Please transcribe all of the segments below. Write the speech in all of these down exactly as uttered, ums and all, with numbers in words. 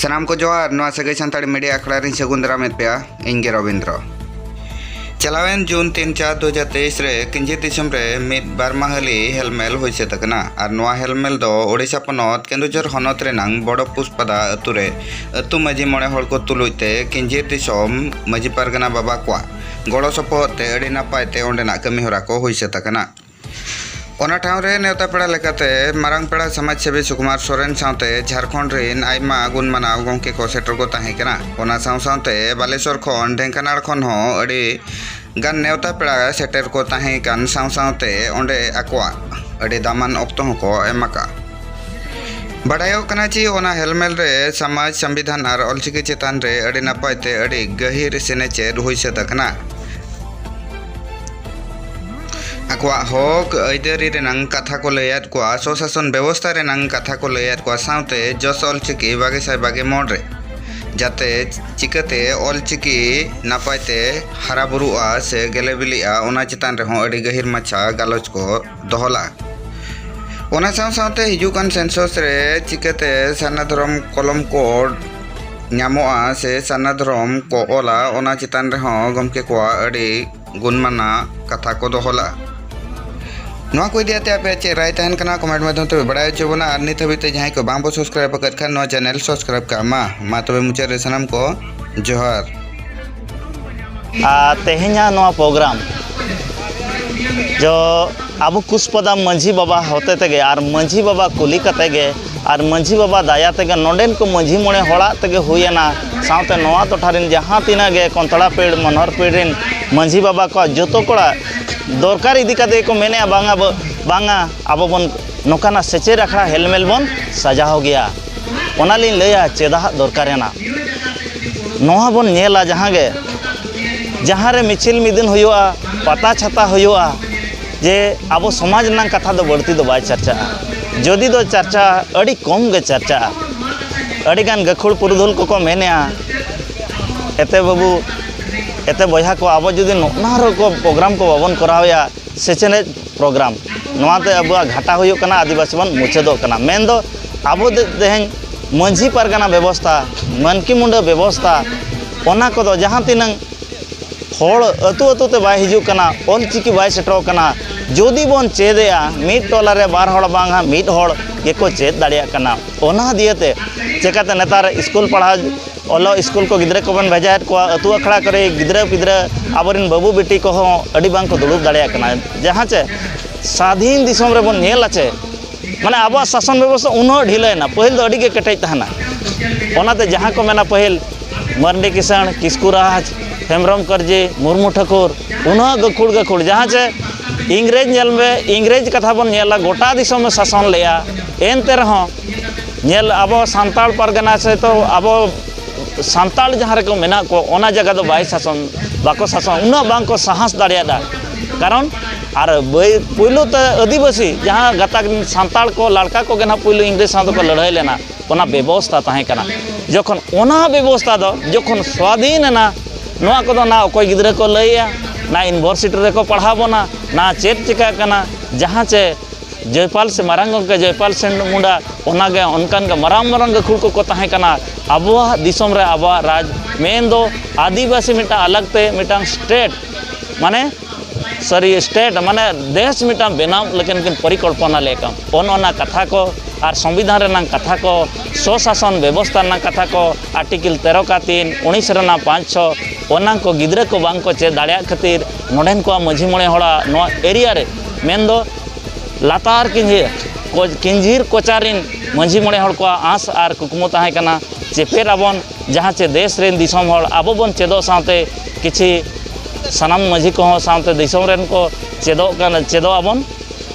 ᱥᱟᱱᱟᱢ ᱠᱚ ᱡᱚᱦᱟᱨ᱾ ᱱᱚᱣᱟ ᱥᱟᱹᱜᱟᱹᱭ ᱥᱟᱱᱛᱟᱲᱤ ᱢᱤᱰᱤᱭᱟ ᱟᱠᱷᱲᱟ ᱨᱤᱧ ᱥᱟᱹᱜᱩᱱ ᱫᱟᱨᱟᱢᱮᱫ ᱯᱮᱭᱟ᱾ ᱤᱧ ᱜᱮ ᱨᱚᱵᱤᱱᱫᱨᱚ᱾ ᱪᱟᱞᱟᱣᱮᱱ ᱡᱩᱱ ᱛᱤᱱ ᱪᱟᱨ ᱫᱩ ᱦᱟᱡᱟᱨ ᱛᱮᱭᱤᱥ ᱨᱮ ᱠᱤᱧᱡᱷᱤᱨ ᱫᱤᱥᱚᱢ ᱨᱮ ᱢᱤᱫ ᱵᱟᱨ ᱢᱟᱦᱟᱞᱤ ᱦᱮᱞᱢᱮᱞ ᱦᱩᱭ ᱥᱟᱹᱛ ᱟᱠᱟᱱᱟ᱾ ᱟᱨ ᱱᱚᱣᱟ ᱦᱮᱞᱢᱮᱞ ᱫᱚ ᱳᱰᱤᱥᱟ ᱯᱚᱱᱚᱛ ᱠᱮᱱᱫᱩᱡᱷᱚᱨ ᱦᱚᱱᱚᱛ ᱨᱮᱱᱟᱝ ᱵᱚᱲᱚ ᱯᱩᱥᱯᱟᱫᱟ ᱟᱹᱛᱩ ᱨᱮ ᱟᱹᱛᱩ ᱢᱟᱹᱡᱷᱤ ᱢᱚᱬᱮ ᱦᱚᱲ ᱠᱚ ᱛᱩᱞᱩᱡ ᱛᱮ ᱠᱤᱧᱡᱷᱤᱨ ᱫᱤᱥᱚᱢ ᱢᱟᱹᱡᱷᱤ ᱯᱟᱨᱜᱟᱱᱟ ᱵᱟᱵᱟ ᱠᱚᱣᱟᱜ ᱜᱚᱲᱚ ᱥᱚᱯᱚᱦᱚᱫ ᱛᱮ ᱟᱹᱰᱤ ᱱᱟᱯᱟᱭ ᱛᱮ ᱚᱸᱰᱮᱱᱟᱜ ᱠᱟᱹᱢᱤ ᱦᱚᱨᱟ ᱠᱚ ᱦᱩᱭ ᱥᱟᱹᱛ ᱟᱠᱟᱱᱟ᱾ ᱚᱱᱟ ᱴᱷᱟᱶ ᱨᱮ ᱱᱮᱣᱛᱟ ᱯᱮᱲᱟ ᱞᱮᱠᱟᱛᱮ ᱢᱟᱨᱟᱝ ᱯᱮᱲᱟ ᱥᱚᱢᱟᱡᱽ ᱥᱮᱵᱤ ᱥᱩᱠᱩᱢᱟᱨ ᱥᱚᱨᱮᱱ ᱥᱟᱶᱛᱮ ᱡᱷᱟᱲᱠᱷᱚᱸᱰ ᱨᱤᱱ ᱟᱭᱢᱟ ᱜᱩᱱ ᱢᱟᱱᱟᱣ ᱜᱚᱢᱠᱮ ᱠᱚ ᱥᱮᱴᱮᱨ ᱠᱚ ᱛᱟᱦᱮᱸ ᱠᱟᱱᱟ᱾ ᱚᱱᱟ ᱥᱟᱶ ᱥᱟᱶᱛᱮ ᱵᱟᱞᱮᱥᱚᱨ ᱠᱷᱚᱱ ᱰᱷᱮᱝᱠᱟᱱᱟᱲ ᱠᱷᱚᱱ ᱦᱚᱸ ᱟᱹᱰᱤ ᱜᱟᱱ ᱱᱮᱣᱛᱟ ᱯᱮᱲᱟ ᱥᱮᱴᱮᱨ ᱠᱚ ᱛᱟᱦᱮᱸ ᱠᱟᱱ ᱥᱟᱶ ᱥᱟᱶᱛᱮ ᱚᱸᱰᱮ ᱟᱠᱚᱣᱟᱜ ᱟᱹᱰᱤ ᱫᱟᱢᱟᱱ ᱚᱠᱛᱚ ᱦᱚᱸᱠᱚ ᱮᱢ ᱟᱠᱟᱫ᱾ ᱵᱟᱰᱟᱭᱚᱜ ᱠᱟᱱᱟ ᱡᱮ ᱚᱱᱟ ᱦᱮᱞᱢᱮᱞ ᱨᱮ ᱥᱚᱢᱟᱡᱽ, ᱥᱚᱝᱵᱤᱫᱷᱟᱱ ᱟᱨ ᱚᱞᱪᱤᱠᱤ ᱪᱮᱛᱟᱱ ᱨᱮ ᱟᱹᱰᱤ ᱱᱟᱯᱟᱭ ᱛᱮ ᱟᱹᱰᱤ ᱜᱟᱹᱦᱤᱨ ᱥᱮᱱᱮᱪᱮᱫ ᱦᱩᱭ ᱥᱟᱹᱛ ᱟᱠᱟᱱᱟ᱾ ᱟᱠᱚᱣᱟᱜ ᱦᱚᱠ ᱟᱹᱭᱫᱟᱹᱨᱤ ᱨᱮᱱᱟᱝ ᱠᱟᱛᱷᱟ ᱠᱚ ᱞᱟᱹᱭᱟᱫ ᱠᱚᱣᱟ, ᱥᱚᱥᱟᱥᱚᱱ ᱵᱮᱵᱚᱥᱛᱷᱟ ᱨᱮᱱᱟᱝ ᱠᱟᱛᱷᱟ ᱠᱚ ᱞᱟᱹᱭᱟᱫ ᱠᱚᱣᱟ, ᱥᱟᱶᱛᱮ ᱡᱚᱥ ᱚᱞᱪᱤᱠᱤ ᱵᱟᱜᱮ ᱥᱟᱭ ᱵᱟᱜᱮ ᱢᱚᱬ ᱨᱮ ᱡᱟᱛᱮ ᱪᱤᱠᱟᱹᱛᱮ ᱚᱞᱪᱤᱠᱤ ᱱᱟᱯᱟᱭ ᱛᱮ ᱦᱟᱨᱟ ᱵᱩᱨᱩᱜᱼᱟ ᱥᱮ ᱜᱮᱞᱮ ᱵᱤᱞᱤᱜᱼᱟ, ᱚᱱᱟ ᱪᱮᱛᱟᱱ ᱨᱮᱦᱚᱸ ᱟᱹᱰᱤ ᱜᱟᱹᱦᱤᱨ ᱢᱟᱪᱷᱟ ᱜᱟᱞᱚᱪ ᱠᱚ ᱫᱚᱦᱚ ᱞᱟᱜᱼᱟ᱾ ᱚᱱᱟ ᱥᱟᱶ ᱥᱟᱶᱛᱮ ᱦᱤᱡᱩᱜ ᱠᱟᱱ ᱥᱮᱱᱥᱚᱥ ᱨᱮ ᱪᱤᱠᱟᱹᱛᱮ ᱥᱟᱨᱱᱟ ᱫᱷᱚᱨᱚᱢ ᱠᱚᱞᱚᱢ ᱠᱳᱰ ᱧᱟᱢᱚᱜᱼᱟ ᱥᱮ ᱥᱟᱨᱱᱟ ᱫᱷᱚᱨᱚᱢ ᱠᱚ ᱚᱞᱟ, ᱚᱱᱟ ᱪᱮᱛᱟᱱ ᱨᱮᱦᱚᱸ ᱜᱚᱢᱠᱮ ᱠᱚᱣᱟᱜ ᱟᱹᱰᱤ ᱜᱩᱱᱢᱟᱱᱟᱜ ᱠᱟᱛᱷᱟ ᱠᱚ ᱫᱚᱦᱚ ᱞᱟᱜᱼᱟ᱾ ᱱᱚᱣᱟ ᱠᱚ ᱤᱫᱤ ᱠᱟᱛᱮ ᱟᱯᱮᱭᱟᱜ ᱪᱮᱫ ᱨᱟᱭ ᱛᱟᱦᱮᱱ ᱠᱟᱱᱟ, ᱠᱚᱢᱮᱱᱴ ᱢᱟᱫᱽᱫᱷᱚᱢ ᱛᱮ ᱵᱟᱲᱟᱭ ᱦᱚᱪᱚ ᱵᱚᱱᱟ᱾ ᱟᱨ ᱱᱤᱛ ᱦᱟᱹᱵᱤᱡ ᱛᱮ ᱡᱟᱦᱟᱸᱭ ᱠᱚ ᱵᱟᱝ ᱵᱚ ᱥᱟᱵᱥᱠᱨᱟᱭᱤᱵ ᱟᱠᱟᱫ ᱠᱷᱟᱱ, ᱱᱚᱣᱟ ᱪᱮᱱᱮᱞ ᱥᱟᱵᱥᱠᱨᱟᱭᱤᱵ ᱠᱟᱜ ᱢᱟ᱾ ᱢᱟ ᱛᱚᱵᱮ ᱢᱩᱪᱟᱹᱫ ᱨᱮ ᱥᱟᱱᱟᱢ ᱠᱚ ᱡᱚᱦᱟᱨ᱾ ᱟᱨ ᱛᱮᱦᱮᱧᱟᱜ ᱱᱚᱣᱟ ᱯᱨᱳᱜᱨᱟᱢ ᱡᱚ ᱟᱵᱚ ᱠᱩᱥᱯᱟᱫᱟ ᱢᱟᱹᱡᱷᱤ ᱵᱟᱵᱟ ᱦᱚᱛᱮ ᱛᱮᱜᱮ ᱟᱨ ᱢᱟᱹᱡᱷᱤ ᱵᱟᱵᱟ ᱠᱩᱞᱤ ᱠᱟᱛᱮ ᱜᱮ ᱟᱨ ᱢᱟᱹᱡᱷᱤ ᱵᱟᱵᱟ ᱫᱟᱭᱟ ᱛᱮᱜᱮ ᱱᱚᱰᱮᱱ ᱠᱚ ᱢᱟᱹᱡᱷᱤ ᱢᱚᱬᱮ ᱦᱚᱲᱟᱜ ᱛᱮᱜᱮ ᱦᱩᱭᱮᱱᱟ᱾ ᱥᱟᱶᱛᱮ ᱱᱚᱣᱟ ᱴᱚᱴᱷᱟ ᱨᱮᱱ ᱡᱟᱦᱟᱸ ᱛᱤᱱᱟᱹᱜ ᱜᱮ ᱠᱚᱱᱛᱲᱟ ᱯᱤᱲ, ᱢᱚᱱᱦᱚᱨ ᱯᱤᱲ ᱨᱮᱱ ᱢᱟᱹᱡᱷᱤ ᱵᱟᱵᱟ ᱠᱚᱣᱟᱜ ᱡᱚᱛᱚ ᱠᱚᱲᱟ ᱫᱚᱨᱠᱟᱨ ᱤᱫᱤ ᱠᱟᱛᱮ ᱠᱚ ᱢᱮᱱᱮᱜᱼᱟ, ᱵᱟᱝᱟ ᱵᱚ-, ᱵᱟᱝᱟ ᱟᱵᱚ ᱵᱚᱱ ᱱᱚᱝᱠᱟᱱᱟᱜ ᱥᱮᱪᱮᱫ ᱟᱠᱷᱲᱟ ᱦᱮᱞᱢᱮᱞ ᱵᱚᱱ ᱥᱟᱡᱟᱣ ᱜᱮᱭᱟ᱾ ᱚᱱᱟᱞᱤᱧ ᱞᱟᱹᱭᱟ ᱪᱮᱫᱟᱜ ᱫᱚᱨᱠᱟᱨᱮᱱᱟ᱾ ᱱᱚᱣᱟ ᱵᱚᱱ ᱧᱮᱞᱟ ᱡᱟᱦᱟᱸ ᱜᱮ, ᱡᱟᱦᱟᱸ ᱨᱮ ᱢᱤᱪᱷᱤᱞ ᱢᱤᱫᱩᱱ ᱦᱩᱭᱩᱜᱼᱟ, ᱯᱟᱛᱟ ᱪᱷᱟᱛᱟ ᱦᱩᱭᱩᱜᱼᱟ, ᱡᱮ ᱟᱵᱚ ᱥᱚᱢᱟᱡᱽ ᱨᱮᱱᱟᱜ ᱠᱟᱛᱷᱟ ᱫᱚ ᱵᱟᱹᱲᱛᱤ ᱫᱚ ᱵᱟᱭ ᱪᱟᱨᱪᱟᱜᱼᱟ᱾ ᱡᱩᱫᱤ ᱫᱚ ᱪᱟᱨᱪᱟᱜᱼᱟ, ᱟᱹᱰᱤ ᱠᱚᱢ ᱜᱮ ᱪᱟᱨᱪᱟᱜᱼᱟ᱾ ᱟᱹᱰᱤᱜᱟᱱ ᱜᱟᱹᱠᱷᱩᱲ ᱯᱩᱨᱩᱫᱷᱩᱞ ᱠᱚᱠᱚ ᱢᱮᱱᱮᱜᱼᱟ, ᱮᱛᱮ ᱵᱟᱹᱵᱩ, ᱮᱛᱮ ᱵᱚᱭᱦᱟ ᱠᱚ, ᱟᱵᱚ ᱡᱩᱫᱤ ᱱᱚᱜᱼᱱᱟ ᱨᱚᱠᱚᱢ ᱯᱨᱳᱜᱨᱟᱢ ᱠᱚ ᱵᱟᱵᱚᱱ ᱠᱚᱨᱟᱣᱮᱜᱼᱟ, ᱥᱮᱪᱮᱫ ᱯᱨᱳᱜᱨᱟᱢ, ᱱᱚᱣᱟᱛᱮ ᱟᱵᱚᱣᱟᱜ ᱜᱷᱟᱴᱟ ᱦᱩᱭᱩᱜ ᱠᱟᱱᱟ, ᱟᱹᱫᱤᱵᱟᱹᱥᱤ ᱵᱚᱱ ᱢᱩᱪᱟᱹᱫᱚᱜ ᱠᱟᱱᱟ᱾ ᱢᱮᱱᱫᱚ ᱟᱵᱚ ᱫᱮ-, ᱛᱮᱦᱮᱧ ᱢᱟᱹᱡᱷᱤ ᱯᱟᱨᱜᱟᱱᱟ ᱵᱮᱵᱚᱥᱛᱷᱟ, ᱢᱟᱹᱱᱠᱤ ᱢᱩᱸᱰᱟᱹ ᱵᱮᱵᱚᱥᱛᱷᱟ, ᱚᱱᱟ ᱠᱚᱫᱚ ᱡᱟᱦᱟᱸ ᱛᱤᱱᱟᱹᱝ ᱦᱚᱲ ᱟᱹᱛᱩ ᱟᱹᱛᱩ ᱛᱮ ᱵᱟᱭ ᱦᱤᱡᱩᱜ ᱠᱟᱱᱟ, ᱚᱞ ᱪᱤᱠᱤ ᱵᱟᱭ ᱥᱮᱴᱮᱨᱚᱜ ᱠᱟᱱᱟ, ᱡᱩᱫᱤ ᱵᱚᱱ ᱪᱮᱫ ᱮᱜᱼᱟ, ᱢᱤᱫ ᱴᱚᱞᱟ ᱨᱮ ᱵᱟᱨ ᱦᱚᱲ ᱵᱟᱝ ᱦᱟᱸᱜ ᱢᱤᱫ ᱦᱚᱲ ᱜᱮᱠᱚ ᱪᱮᱫ ᱫᱟᱲᱮᱭᱟᱜ ᱠᱟᱱᱟ᱾ ᱚᱱᱟ ᱫᱤᱭᱮ ᱛᱮ ᱪᱮᱠᱟᱛᱮ ᱱᱮᱛᱟᱨ ᱥᱠᱩᱞ ᱯᱟᱲᱦᱟᱣ, ᱚᱞᱚᱜ ᱥᱠᱩᱞ ᱠᱚ ᱜᱤᱫᱽᱨᱟᱹ ᱠᱚᱵᱚᱱ ᱵᱷᱮᱡᱟᱭᱮᱫ ᱠᱚᱣᱟ, ᱟᱹᱛᱩ ᱟᱠᱷᱲᱟ ᱠᱚᱨᱮ ᱜᱤᱫᱽᱨᱟᱹ ᱯᱤᱫᱽᱨᱟᱹ ᱟᱵᱚᱨᱮᱱ ᱵᱟᱹᱵᱩ ᱵᱤᱴᱤ ᱠᱚᱦᱚᱸ ᱟᱹᱰᱤ ᱵᱟᱝ ᱠᱚ ᱫᱩᱲᱩᱵ ᱫᱟᱲᱮᱭᱟᱜ ᱠᱟᱱᱟ᱾ ᱡᱟᱦᱟᱸ ᱪᱮ ᱥᱟᱫᱷᱤᱱ ᱫᱤᱥᱚᱢ ᱨᱮᱵᱚᱱ ᱧᱮᱞᱟ ᱪᱮ, ᱢᱟᱱᱮ ᱟᱵᱚᱣᱟᱜ ᱥᱟᱥᱚᱱ ᱵᱮᱵᱚᱥᱛᱷᱟ ᱩᱱᱟᱹᱜ ᱰᱷᱤᱞᱟᱹᱭᱮᱱᱟ, ᱯᱟᱹᱦᱤᱞ ᱫᱚ ᱟᱹᱰᱤ ᱜᱮ ᱠᱮᱴᱮᱡ ᱛᱟᱦᱮᱱᱟ᱾ ᱚᱱᱟᱛᱮ ᱡᱟᱦᱟᱸ ᱠᱚ ᱢᱮᱱᱟ ᱯᱟᱹᱦᱤᱞ ᱢᱟᱹᱨᱰᱤ ᱠᱤᱥᱟᱹᱬ, ᱠᱤᱥᱠᱩ ᱨᱟᱡᱽ, ᱦᱮᱢᱵᱨᱚᱢ ᱠᱟᱹᱨᱡᱤ, ᱢᱩᱨᱢᱩ ᱴᱷᱟᱹᱠᱩᱨ, ᱩᱱᱟᱹᱜ ᱜᱟᱹᱠᱷᱩᱲ ᱜᱟᱹᱠᱷᱩᱲ, ᱡᱟᱦᱟᱸ ᱪᱮ ᱤᱝᱨᱮᱡᱽ ᱧᱮᱞ ᱢᱮ, ᱤᱝᱨᱮᱡᱽ ᱠᱟᱛᱷᱟ ᱵᱚᱱ ᱧᱮᱞᱟ, ᱜᱚᱴᱟ ᱫᱤᱥᱚᱢᱮ ᱥᱟᱥᱚᱱ ᱞᱮᱜᱼᱟ᱾ ᱮᱱᱛᱮ ᱨᱮᱦᱚᱸ ᱧᱮᱞ, ᱟᱵᱚ ᱥᱟᱱᱛᱟᱲ ᱯᱟᱨᱜᱟᱱᱟ ᱥᱮ ᱛᱚ ᱟᱵᱚ ᱥᱟᱱᱛᱟᱲ ᱡᱟᱦᱟᱸ ᱨᱮᱠᱚ ᱢᱮᱱᱟᱜ ᱠᱚ, ᱚᱱᱟ ᱡᱟᱭᱜᱟ ᱫᱚ ᱵᱟᱭ ᱥᱟᱥᱚᱱ, ᱵᱟᱠᱚ ᱥᱟᱥᱚᱱ, ᱩᱱᱟᱹᱜ ᱵᱟᱝ ᱠᱚ ᱥᱟᱦᱟᱥ ᱫᱟᱲᱮᱭᱟᱫᱟ᱾ ᱠᱟᱨᱚᱱ ᱟᱨ ᱵᱟᱹᱭ-, ᱯᱩᱭᱞᱩ ᱛᱮ ᱟᱹᱫᱤᱵᱟᱹᱥᱤ ᱡᱟᱦᱟᱸ ᱜᱟᱛᱟᱠ ᱨᱮᱱ ᱥᱟᱱᱛᱟᱲ ᱠᱚ, ᱞᱟᱲᱠᱟ ᱠᱚᱜᱮ ᱱᱟᱦᱟᱜ ᱯᱩᱭᱞᱩ ᱤᱝᱨᱮᱡᱽ ᱥᱟᱶ ᱫᱚᱠᱚ ᱞᱟᱹᱲᱦᱟᱹᱭ ᱞᱮᱱᱟ, ᱚᱱᱟ ᱵᱮᱵᱚᱥᱛᱷᱟ ᱛᱟᱦᱮᱸ ᱠᱟᱱᱟ᱾ ᱡᱚᱠᱷᱚᱱ ᱚᱱᱟ ᱵᱮᱵᱚᱥᱛᱷᱟ ᱫᱚ ᱡᱚᱠᱷᱚᱱ ᱥᱣᱟᱫᱷᱤᱱ ᱮᱱᱟ, ᱱᱚᱣᱟ ᱠᱚᱫᱚ ᱱᱟ ᱚᱠᱚᱭ ᱜᱤᱫᱽᱨᱟᱹ ᱠᱚ ᱞᱟᱹᱭᱮᱜᱼᱟ, ᱱᱟ ᱤᱭᱩᱱᱤᱵᱷᱟᱨᱥᱤᱴᱤ ᱨᱮᱠᱚ ᱯᱟᱲᱦᱟᱣ ᱵᱚᱱᱟ, ᱱᱟ ᱪᱮᱫ ᱪᱤᱠᱟᱹᱜ ᱠᱟᱱᱟ, ᱡᱟᱦᱟᱸ ᱪᱮ ᱡᱚᱭᱯᱟᱞ ᱥᱮ ᱢᱟᱨᱟᱝ ᱜᱚᱢᱠᱮ ᱡᱚᱭᱯᱟᱞ ᱥᱤᱝ ᱢᱩᱱᱰᱟ, ᱚᱱᱟᱜᱮ ᱚᱱᱠᱟᱱ ᱜᱮ ᱢᱟᱨᱟᱝ ᱢᱟᱨᱟᱝ ᱜᱟᱹᱠᱷᱩᱲ ᱠᱚᱠᱚ ᱛᱟᱦᱮᱸ ᱠᱟᱱᱟ᱾ ᱟᱵᱚᱣᱟᱜ ᱫᱤᱥᱚᱢ ᱨᱮ ᱟᱵᱚᱣᱟᱜ ᱨᱟᱡᱽ ᱢᱮᱱᱫᱚ ᱟᱹᱫᱤᱵᱟᱹᱥᱤ ᱢᱤᱫᱴᱟᱝ ᱟᱞᱟᱜᱽ ᱛᱮ ᱢᱤᱫᱴᱟᱝ ᱥᱴᱮᱴ, ᱢᱟᱱᱮ ᱥᱚᱨᱤ ᱥᱴᱮᱴ ᱢᱟᱱᱮ ᱫᱮᱥ ᱢᱤᱫᱴᱟᱝ ᱵᱮᱱᱟᱣ ᱞᱮᱠᱟᱱ ᱠᱤᱱ ᱯᱚᱨᱤᱠᱚᱞᱯᱚᱱᱟ ᱞᱮᱫ ᱠᱟᱱ, ᱚᱱ ᱚᱱᱟ ᱠᱟᱛᱷᱟ ᱠᱚ ᱟᱨ ᱥᱚᱝᱵᱤᱫᱷᱟᱱ ᱨᱮᱱᱟᱜ ᱠᱟᱛᱷᱟ ᱠᱚ, ᱥᱚᱥᱟᱥᱚᱱ ᱵᱮᱵᱚᱥᱛᱷᱟ ᱨᱮᱱᱟᱜ ᱠᱟᱛᱷᱟ ᱠᱚ, ᱟᱨᱴᱤᱠᱮᱞ ᱛᱮᱨᱚ ᱠᱟ ᱛᱤᱱ, ᱩᱱᱤᱥ ᱨᱮᱱᱟᱜ ᱯᱟᱸᱪ ᱪᱷᱚ, ᱚᱱᱟ ᱠᱚ ᱜᱤᱫᱽᱨᱟᱹ ᱠᱚ ᱵᱟᱝ ᱠᱚ ᱪᱮᱫ ᱫᱟᱲᱮᱭᱟᱜ ᱠᱷᱟᱹᱛᱤᱨ ᱱᱚᱰᱮᱱ ᱠᱚᱣᱟᱜ ᱢᱟᱹᱡᱷᱤ ᱢᱚᱬᱮ ᱦᱚᱲᱟᱜ ᱱᱚᱣᱟ ᱮᱨᱤᱭᱟ ᱨᱮ ᱢᱮᱱᱫᱚ ᱞᱟᱛᱟᱨ ᱠᱤᱧᱡᱤᱨ ᱠᱚ-, ᱠᱤᱧᱡᱤᱨ ᱠᱚᱪᱟ ᱨᱮᱱ ᱢᱟᱹᱡᱷᱤ ᱢᱚᱬᱮ ᱦᱚᱲ ᱠᱚᱣᱟᱜ ᱟᱸᱥ ᱟᱨ ᱠᱩᱠᱢᱩ ᱛᱟᱦᱮᱸ ᱠᱟᱱᱟ, ᱪᱮᱯᱮᱫ ᱟᱵᱚᱱ, ᱡᱟᱦᱟᱸ ᱪᱮ ᱫᱮᱥ ᱨᱮᱱ ᱫᱤᱥᱚᱢ ᱦᱚᱲ ᱟᱵᱚ ᱵᱚᱱ ᱪᱮᱫᱚᱜ ᱥᱟᱶᱛᱮ ᱠᱤᱪᱷᱤ ᱥᱟᱱᱟᱢ ᱢᱟᱹᱡᱷᱤ ᱠᱚᱦᱚᱸ ᱥᱟᱶᱛᱮ ᱫᱤᱥᱚᱢ ᱨᱮᱱ ᱠᱚ ᱪᱮᱫᱚᱜ ᱠᱟᱱᱟ, ᱪᱮᱫᱚᱜ ᱟᱵᱚᱱ᱾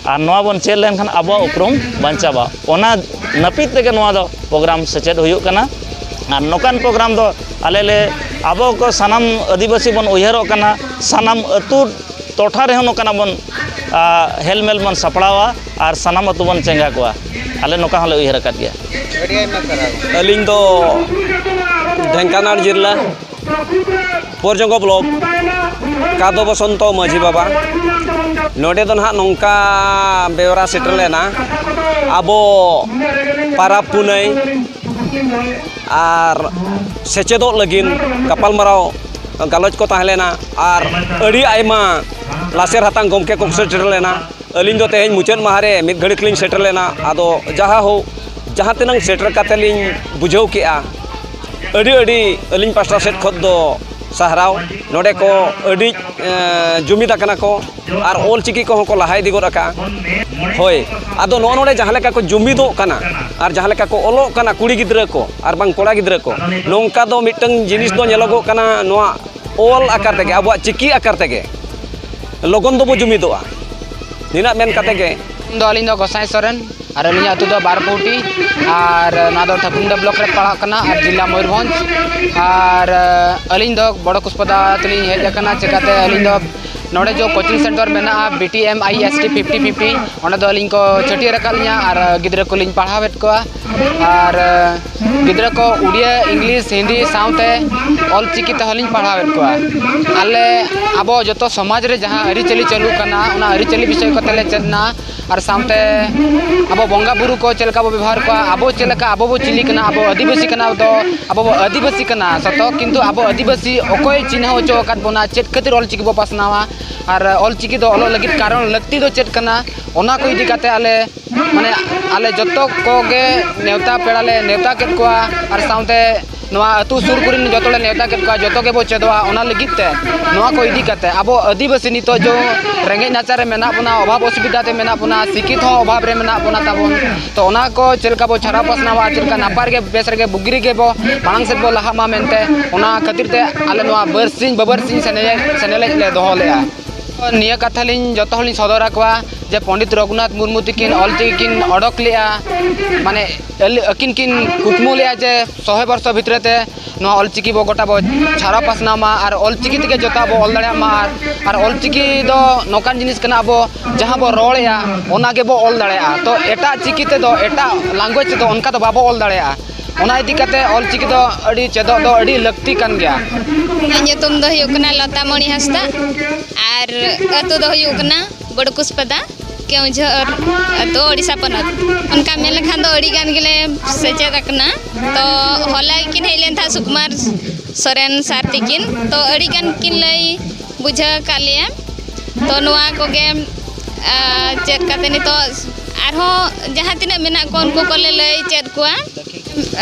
ᱟᱨ ᱱᱚᱣᱟ ᱵᱚᱱ ᱪᱮᱫ ᱞᱮᱱᱠᱷᱟᱱ ᱟᱵᱚᱣᱟᱜ ᱩᱯᱨᱩᱢ ᱵᱟᱧᱪᱟᱣᱟ᱾ ᱚᱱᱟ ᱱᱟᱹᱯᱤᱛ ᱛᱮᱜᱮ ᱱᱚᱣᱟ ᱫᱚ ᱯᱨᱳᱜᱨᱟᱢ ᱥᱮᱪᱮᱫ ᱦᱩᱭᱩᱜ ᱠᱟᱱᱟ᱾ ᱟᱨ ᱱᱚᱝᱠᱟᱱ ᱯᱨᱳᱜᱨᱟᱢ ᱫᱚ ᱟᱞᱮ ᱞᱮ, ᱟᱵᱚ ᱠᱚ ᱥᱟᱱᱟᱢ ᱟᱹᱫᱤᱵᱟᱹᱥᱤ ᱵᱚᱱ ᱩᱭᱦᱟᱹᱨᱚᱜ ᱠᱟᱱᱟ, ᱥᱟᱱᱟᱢ ᱟᱹᱛᱩ ᱴᱚᱴᱷᱟ ᱨᱮᱦᱚᱸ ᱱᱚᱝᱠᱟᱱᱟᱜ ᱵᱚᱱ, ᱟ, ᱦᱮᱞᱢᱮᱞ ᱵᱚᱱ ᱥᱟᱯᱲᱟᱣᱟ ᱟᱨ ᱥᱟᱱᱟᱢ ᱟᱹᱛᱩ ᱵᱚᱱ ᱪᱮᱸᱜᱷᱟ ᱠᱚᱣᱟ᱾ ᱟᱞᱮ ᱱᱚᱝᱠᱟ ᱦᱚᱸᱞᱮ ᱩᱭᱦᱟᱹᱨ ᱟᱠᱟᱫ ᱜᱮᱭᱟ᱾ ᱟᱹᱰᱤ ᱟᱭᱢᱟ ᱥᱟᱨᱦᱟᱣ᱾ ᱟᱹᱞᱤᱧ ᱫᱚ ᱰᱷᱮᱝᱠᱟᱱᱟᱞ ᱡᱤᱞᱟ ᱯᱚᱨᱡᱚᱝᱜᱚ ᱵᱞᱚᱠ ᱠᱟᱫᱚ ᱵᱚᱥᱚᱱᱛᱚ ᱢᱟᱹᱡᱷᱤ ᱵᱟᱵᱟ᱾ ᱱᱚᱰᱮ ᱫᱚ ᱱᱟᱦᱟᱜ ᱱᱚᱝᱠᱟ ᱵᱮᱣᱨᱟ ᱥᱮᱴᱮᱨ ᱞᱮᱱᱟ, ᱟᱵᱚ ᱯᱟᱨᱟᱵᱽ ᱯᱩᱱᱟᱹᱭ ᱟᱨ ᱥᱮᱪᱮᱫᱚᱜ ᱞᱟᱹᱜᱤᱫ ᱜᱟᱯᱟᱞᱢᱟᱨᱟᱣ ᱜᱟᱞᱚᱪ ᱠᱚ ᱛᱟᱦᱮᱸ ᱞᱮᱱᱟ᱾ ᱟᱨ ᱟᱹᱰᱤ ᱟᱭᱢᱟ ᱞᱟᱥᱮᱨ ᱦᱟᱛᱟᱝ ᱜᱚᱢᱠᱮ ᱠᱚ ᱥᱮᱴᱮᱨ ᱞᱮᱱᱟ᱾ ᱟᱹᱞᱤᱧ ᱫᱚ ᱛᱮᱦᱮᱧ ᱢᱩᱪᱟᱹᱫ ᱢᱟᱦᱟ ᱨᱮ ᱢᱤᱫ ᱜᱷᱟᱹᱲᱤᱡ ᱞᱤᱧ ᱥᱮᱴᱮᱨ ᱞᱮᱱᱟ᱾ ᱟᱫᱚ ᱡᱟᱦᱟᱸ ᱦᱳ, ᱡᱟᱦᱟᱸ ᱛᱤᱱᱟᱹᱝ ᱥᱮᱴᱮᱨ ᱠᱟᱛᱮ ᱞᱤᱧ ᱵᱩᱡᱷᱟᱹᱣ ᱠᱮᱜᱼᱟ, ᱟᱹᱰᱤ ᱟᱹᱰᱤ ᱟᱹᱞᱤᱧ ᱯᱟᱥᱴᱟ ᱥᱮᱫ ᱠᱷᱚᱱ ᱫᱚ ᱥᱟᱨᱦᱟᱣ᱾ ᱱᱚᱰᱮ ᱠᱚ ᱟᱹᱰᱤ, ᱮᱸ, ᱡᱩᱢᱤᱫ ᱟᱠᱟᱱᱟ ᱠᱚ᱾ ᱟᱨ ᱚᱞ ᱪᱤᱠᱤ ᱠᱚᱦᱚᱸ ᱠᱚ ᱞᱟᱦᱟ ᱤᱫᱤ ᱜᱚᱫ ᱟᱠᱟᱜᱼᱟ᱾ ᱦᱳᱭ, ᱟᱫᱚ ᱱᱚᱜᱼᱚ ᱱᱚᱰᱮ ᱡᱟᱦᱟᱸ ᱞᱮᱠᱟ ᱠᱚ ᱡᱩᱢᱤᱫᱚᱜ ᱠᱟᱱᱟ ᱟᱨ ᱡᱟᱦᱟᱸ ᱞᱮᱠᱟ ᱠᱚ ᱚᱞᱚᱜ ᱠᱟᱱᱟ ᱠᱩᱲᱤ ᱜᱤᱫᱽᱨᱟᱹ ᱠᱚ ᱟᱨ ᱵᱟᱝ ᱠᱚᱲᱟ ᱜᱤᱫᱽᱨᱟᱹ ᱠᱚ, ᱱᱚᱝᱠᱟ ᱫᱚ ᱢᱤᱫᱴᱟᱝ ᱡᱤᱱᱤᱥ ᱫᱚ ᱧᱮᱞᱚᱜᱚᱜ ᱠᱟᱱᱟ, ᱱᱚᱣᱟ ᱚᱞ ᱟᱠᱟᱨ ᱛᱮᱜᱮ, ᱟᱵᱚᱣᱟᱜ ᱪᱤᱠᱤ ᱟᱠᱟᱨ ᱛᱮᱜᱮ ᱞᱚᱜᱚᱱ ᱫᱚᱵᱚ ᱡᱩᱢᱤᱫᱚᱜᱼᱟ᱾ ᱱᱤᱱᱟᱹᱜ ᱢᱮᱱ ᱠᱟᱛᱮ ᱜᱮ ᱫᱚ ᱟᱹᱞᱤᱧ ᱫᱚ ᱜᱚᱸᱥᱟᱭ ᱥᱚᱨᱮᱱ, ᱟᱨ ᱟᱹᱞᱤᱧᱟᱜ ᱟᱹᱛᱩ ᱫᱚ ᱵᱟᱨᱯᱩᱴᱤ, ᱟᱨ ᱱᱚᱣᱟ ᱫᱚ ᱴᱷᱟᱹᱠᱩᱱᱰᱟ ᱵᱞᱚᱠ ᱨᱮ ᱯᱟᱲᱟᱜ ᱠᱟᱱᱟ, ᱟᱨ ᱡᱤᱞᱟ ᱢᱚᱭᱩᱨᱵᱷᱚᱸᱡᱽ᱾ ᱟᱨ ᱟᱹᱞᱤᱧ ᱫᱚ ᱵᱚᱲᱚ ᱠᱩᱥᱯᱟᱫᱟ ᱛᱮᱞᱤᱧ ᱦᱮᱡ ᱟᱠᱟᱱᱟ᱾ ᱪᱮᱠᱟᱛᱮ ᱟᱹᱞᱤᱧ ᱫᱚ ᱱᱚᱰᱮ ᱡᱚ ᱠᱳᱪᱤᱝ ᱥᱮᱱᱴᱟᱨ ᱢᱮᱱᱟᱜᱼᱟ, B T M I S T fifty fifty, ᱚᱸᱰᱮ ᱫᱚ ᱟᱹᱞᱤᱧ ᱠᱚ ᱪᱷᱟᱹᱴᱭᱟᱹᱨ ᱟᱠᱟᱫ ᱞᱤᱧᱟ ᱟᱨ ᱜᱤᱫᱽᱨᱟᱹ ᱠᱚᱞᱤᱧ ᱯᱟᱲᱦᱟᱣᱮᱫ ᱠᱚᱣᱟ᱾ ᱟᱨ ᱜᱤᱫᱽᱨᱟᱹ ᱠᱚ ᱩᱲᱤᱭᱟ, ᱤᱝᱞᱤᱥ, ᱦᱤᱱᱫᱤ ᱥᱟᱶᱛᱮ ᱚᱞ ᱪᱤᱠᱤ ᱛᱮᱦᱚᱸ ᱞᱤᱧ ᱯᱟᱲᱦᱟᱣᱮᱫ ᱠᱚᱣᱟ᱾ ᱟᱞᱮ ᱟᱵᱚ ᱡᱚᱛᱚ ᱥᱚᱢᱟᱡᱽ ᱨᱮ ᱡᱟᱦᱟᱸ ᱟᱹᱨᱤᱪᱟᱹᱞᱤ ᱪᱟᱹᱞᱩᱜ ᱠᱟᱱᱟ, ᱚᱱᱟ ᱟᱹᱨᱤᱪᱟᱹᱞᱤ ᱵᱤᱥᱚᱭ ᱠᱚᱛᱮ ᱞᱮ ᱪᱮᱫ ᱮᱱᱟ᱾ ᱟᱨ ᱥᱟᱶᱛᱮ ᱟᱵᱚ ᱵᱚᱸᱜᱟ ᱵᱩᱨᱩ ᱠᱚ ᱪᱮᱫ ᱞᱮᱠᱟ ᱵᱚ ᱵᱮᱵᱚᱦᱟᱨ ᱠᱚᱣᱟ, ᱟᱵᱚ ᱪᱮᱫ ᱞᱮᱠᱟ, ᱟᱵᱚ ᱵᱚ ᱪᱤᱞᱤ ᱠᱟᱱᱟ, ᱟᱵᱚ ᱟᱹᱫᱤᱵᱟᱹᱥᱤ ᱠᱟᱱᱟ ᱫᱚ, ᱟᱵᱚ ᱵᱚ ᱟᱹᱫᱤᱵᱟᱹᱥᱤ ᱠᱟᱱᱟ ᱥᱚᱛᱚ, ᱠᱤᱱᱛᱩ ᱟᱵᱚ ᱟᱹᱫᱤᱵᱟᱹᱥᱤ ᱚᱠᱚᱭ ᱪᱤᱱᱦᱟᱹᱣ ᱦᱚᱪᱚ ᱟᱠᱟᱫ ᱵᱚᱱᱟ, ᱪᱮᱫ ᱠᱷᱟᱹᱛᱤᱨ ᱚᱞ ᱪᱤᱠᱤ ᱵᱚ ᱯᱟᱥᱱᱟᱣᱟ, ᱟᱨ ᱚᱞ ᱪᱤᱠᱤ ᱫᱚ ᱚᱞᱚᱜ ᱞᱟᱹᱜᱤᱫ ᱠᱟᱨᱚᱱ ᱞᱟᱹᱠᱛᱤ ᱫᱚ ᱪᱮᱫ ᱠᱟᱱᱟ, ᱚᱱᱟ ᱠᱚ ᱤᱫᱤ ᱠᱟᱛᱮ ᱟᱞᱮ, ᱢᱟᱱᱮ, ᱟᱞᱮ ᱡᱚᱛᱚ ᱠᱚᱜᱮ ᱱᱮᱣᱛᱟ ᱯᱮᱲᱟ ᱞᱮ ᱱᱮᱣᱛᱟ ᱠᱮᱫ ᱠᱚᱣᱟ, ᱟᱨ ᱥᱟᱶᱛᱮ ᱱᱚᱣᱟ ᱟᱹᱛᱩ ᱥᱩᱨ ᱠᱚᱨᱮᱱ ᱡᱚᱛᱚ ᱞᱮ ᱱᱮᱣᱛᱟ ᱠᱮᱫ ᱠᱚᱣᱟ, ᱡᱚᱛᱚ ᱜᱮᱵᱚ ᱪᱮᱫᱚᱜᱼᱟ᱾ ᱚᱱᱟ ᱞᱟᱹᱜᱤᱫ ᱛᱮ ᱱᱚᱣᱟ ᱠᱚ ᱤᱫᱤ ᱠᱟᱛᱮ ᱟᱵᱚ ᱟᱹᱫᱤᱵᱟᱹᱥᱤ ᱱᱤᱛᱚᱜ ᱡᱚ ᱨᱮᱸᱜᱮᱡ ᱱᱟᱪᱟᱨ ᱨᱮ ᱢᱮᱱᱟᱜ ᱵᱚᱱᱟ, ᱚᱵᱷᱟᱵᱽ ᱚᱥᱩᱵᱤᱫᱷᱟ ᱛᱮ ᱢᱮᱱᱟᱜ ᱵᱚᱱᱟ, ᱥᱤᱠᱠᱷᱤᱛ ᱦᱚᱸ ᱚᱵᱷᱟᱵᱽ ᱨᱮ ᱢᱮᱱᱟᱜ ᱵᱚᱱᱟ ᱛᱟᱵᱚᱱ᱾ ᱛᱚ ᱚᱱᱟ ᱠᱚ ᱪᱮᱫ ᱞᱮᱠᱟ ᱵᱚ ᱪᱷᱟᱨᱟᱣ ᱯᱟᱥᱱᱟᱣᱟ, ᱪᱮᱫ ᱞᱮᱠᱟ ᱱᱟᱯᱟᱭ ᱨᱮᱜᱮ ᱵᱮᱥ ᱨᱮᱜᱮ ᱵᱩᱜᱤ ᱨᱮᱜᱮ ᱵᱚ ᱢᱟᱲᱟᱝ ᱥᱮᱫ ᱵᱚ ᱞᱟᱦᱟᱜ ᱢᱟ ᱢᱮᱱᱛᱮ, ᱚᱱᱟ ᱠᱷᱟᱹᱛᱤᱨ ᱛᱮ ᱟᱞᱮ ᱱᱚᱣᱟ ᱵᱟᱨᱥᱤᱧ ᱵᱟᱵᱟᱨᱥᱤᱧ ᱥᱮᱱᱮᱞᱮᱫ, ᱥᱮᱱᱮᱞᱮᱫ ᱞᱮ ᱫᱚᱦᱚ ᱞᱮᱫᱼᱟ᱾ ᱱᱤᱭᱟᱹ ᱠᱟᱛᱷᱟ ᱞᱤᱧ ᱡᱚᱛᱚ ᱦᱚᱲ ᱞᱤᱧ ᱥᱚᱫᱚᱨ ᱟᱠᱚᱣᱟ ᱡᱮ ᱯᱚᱸᱰᱤᱛ ᱨᱚᱜᱷᱩᱱᱟᱛᱷ ᱢᱩᱨᱢᱩ ᱛᱟᱹᱠᱤᱱ ᱚᱞ ᱪᱤᱠᱤ ᱠᱤᱱ ᱚᱰᱚᱠ ᱞᱮᱫᱼᱟ, ᱢᱟᱱᱮ ᱟᱹᱞ-, ᱟᱹᱠᱤᱱ ᱠᱤᱱ ᱠᱩᱠᱢᱩ ᱞᱮᱫᱼᱟ ᱡᱮ ᱥᱚᱦᱮ ᱵᱚᱨᱥᱚ ᱵᱷᱤᱛᱨᱤ ᱛᱮ ᱱᱚᱣᱟ ᱚᱞ ᱪᱤᱠᱤ ᱵᱚ ᱜᱚᱴᱟ ᱵᱚ ᱪᱷᱟᱨᱟᱣ ᱯᱟᱥᱱᱟᱣ ᱢᱟ ᱟᱨ ᱚᱞ ᱪᱤᱠᱤ ᱛᱮᱜᱮ ᱡᱚᱛᱚ ᱵᱚ ᱚᱞ ᱫᱟᱲᱮᱭᱟᱜ ᱢᱟ᱾ ᱟᱨ, ᱟᱨ ᱚᱞ ᱪᱤᱠᱤ ᱫᱚ ᱱᱚᱝᱠᱟᱱ ᱡᱤᱱᱤᱥ ᱠᱟᱱᱟ, ᱟᱵᱚ ᱡᱟᱦᱟᱸ ᱵᱚ ᱨᱚᱲᱮᱫᱼᱟ, ᱚᱱᱟ ᱜᱮᱵᱚ ᱚᱞ ᱫᱟᱲᱮᱭᱟᱜᱼᱟ᱾ ᱛᱚ ᱮᱴᱟᱜ ᱪᱤᱠᱤ ᱛᱮᱫᱚ, ᱮᱴᱟᱜ language ᱛᱮᱫᱚ ᱚᱱᱠᱟ ᱫᱚ ᱵᱟᱵᱚ ᱚᱞ ᱫᱟᱲᱮᱭᱟᱜᱼᱟ᱾ ᱚᱱᱟ ᱤᱫᱤ ᱠᱟᱛᱮ ᱚᱞ ᱪᱤᱠᱤ ᱫᱚ ᱟᱹᱰᱤ ᱪᱮᱫᱚᱜ ᱫᱚ ᱟᱹᱰᱤ ᱞᱟᱹᱠᱛᱤ ᱠᱟᱱ ᱜᱮᱭᱟ᱾ ᱤᱧᱟᱹᱜ ᱧᱩᱛᱩᱢ ᱫᱚ ᱦᱩᱭᱩᱜ ᱠᱟᱱᱟ ᱞᱚᱛᱟᱢᱚᱬᱤ ᱦᱟᱸᱥᱫᱟ ᱟᱨ ᱟᱹᱛᱩ ᱫᱚ ᱦᱩᱭᱩᱜ ᱠᱟᱱᱟ ᱵᱚᱲᱠᱩᱥᱯᱟᱫᱟ᱾ ᱠᱮᱣᱡᱷᱚᱨ ᱟᱹᱛᱩ, ᱳᱰᱤᱥᱟ ᱯᱚᱱᱚᱛ᱾ ᱚᱱᱠᱟ ᱢᱮᱱ ᱞᱮᱠᱷᱟᱱ ᱫᱚ ᱟᱹᱰᱤ ᱜᱟᱱ ᱜᱮᱞᱮ ᱥᱮᱪᱮᱫ ᱟᱠᱟᱱᱟ᱾ ᱛᱚ ᱦᱚᱞᱟ ᱜᱮᱠᱤᱱ ᱦᱮᱡ ᱞᱮᱱ ᱛᱟᱦᱮᱸᱫ ᱥᱩᱠᱩᱢᱟᱨ ᱥᱚᱨᱮᱱ ᱥᱟᱨ ᱛᱤᱠᱤᱱ, ᱛᱚ ᱟᱹᱰᱤ ᱜᱟᱱ ᱠᱤᱱ ᱞᱟᱹᱭ ᱵᱩᱡᱷᱟᱹᱣ ᱟᱠᱟᱫ ᱞᱮᱭᱟ᱾ ᱛᱚ ᱱᱚᱣᱟ ᱠᱚᱜᱮ, ᱟᱨ ᱪᱮᱫ ᱠᱟᱛᱮ ᱱᱤᱛᱚᱜ ᱟᱨᱦᱚᱸ ᱡᱟᱦᱟᱸ ᱛᱤᱱᱟᱹᱜ ᱢᱮᱱᱟᱜ ᱠᱚᱣᱟ ᱩᱱᱠᱩ ᱠᱚᱞᱮ ᱞᱟᱹᱭ ᱪᱮᱫ ᱠᱚᱣᱟ᱾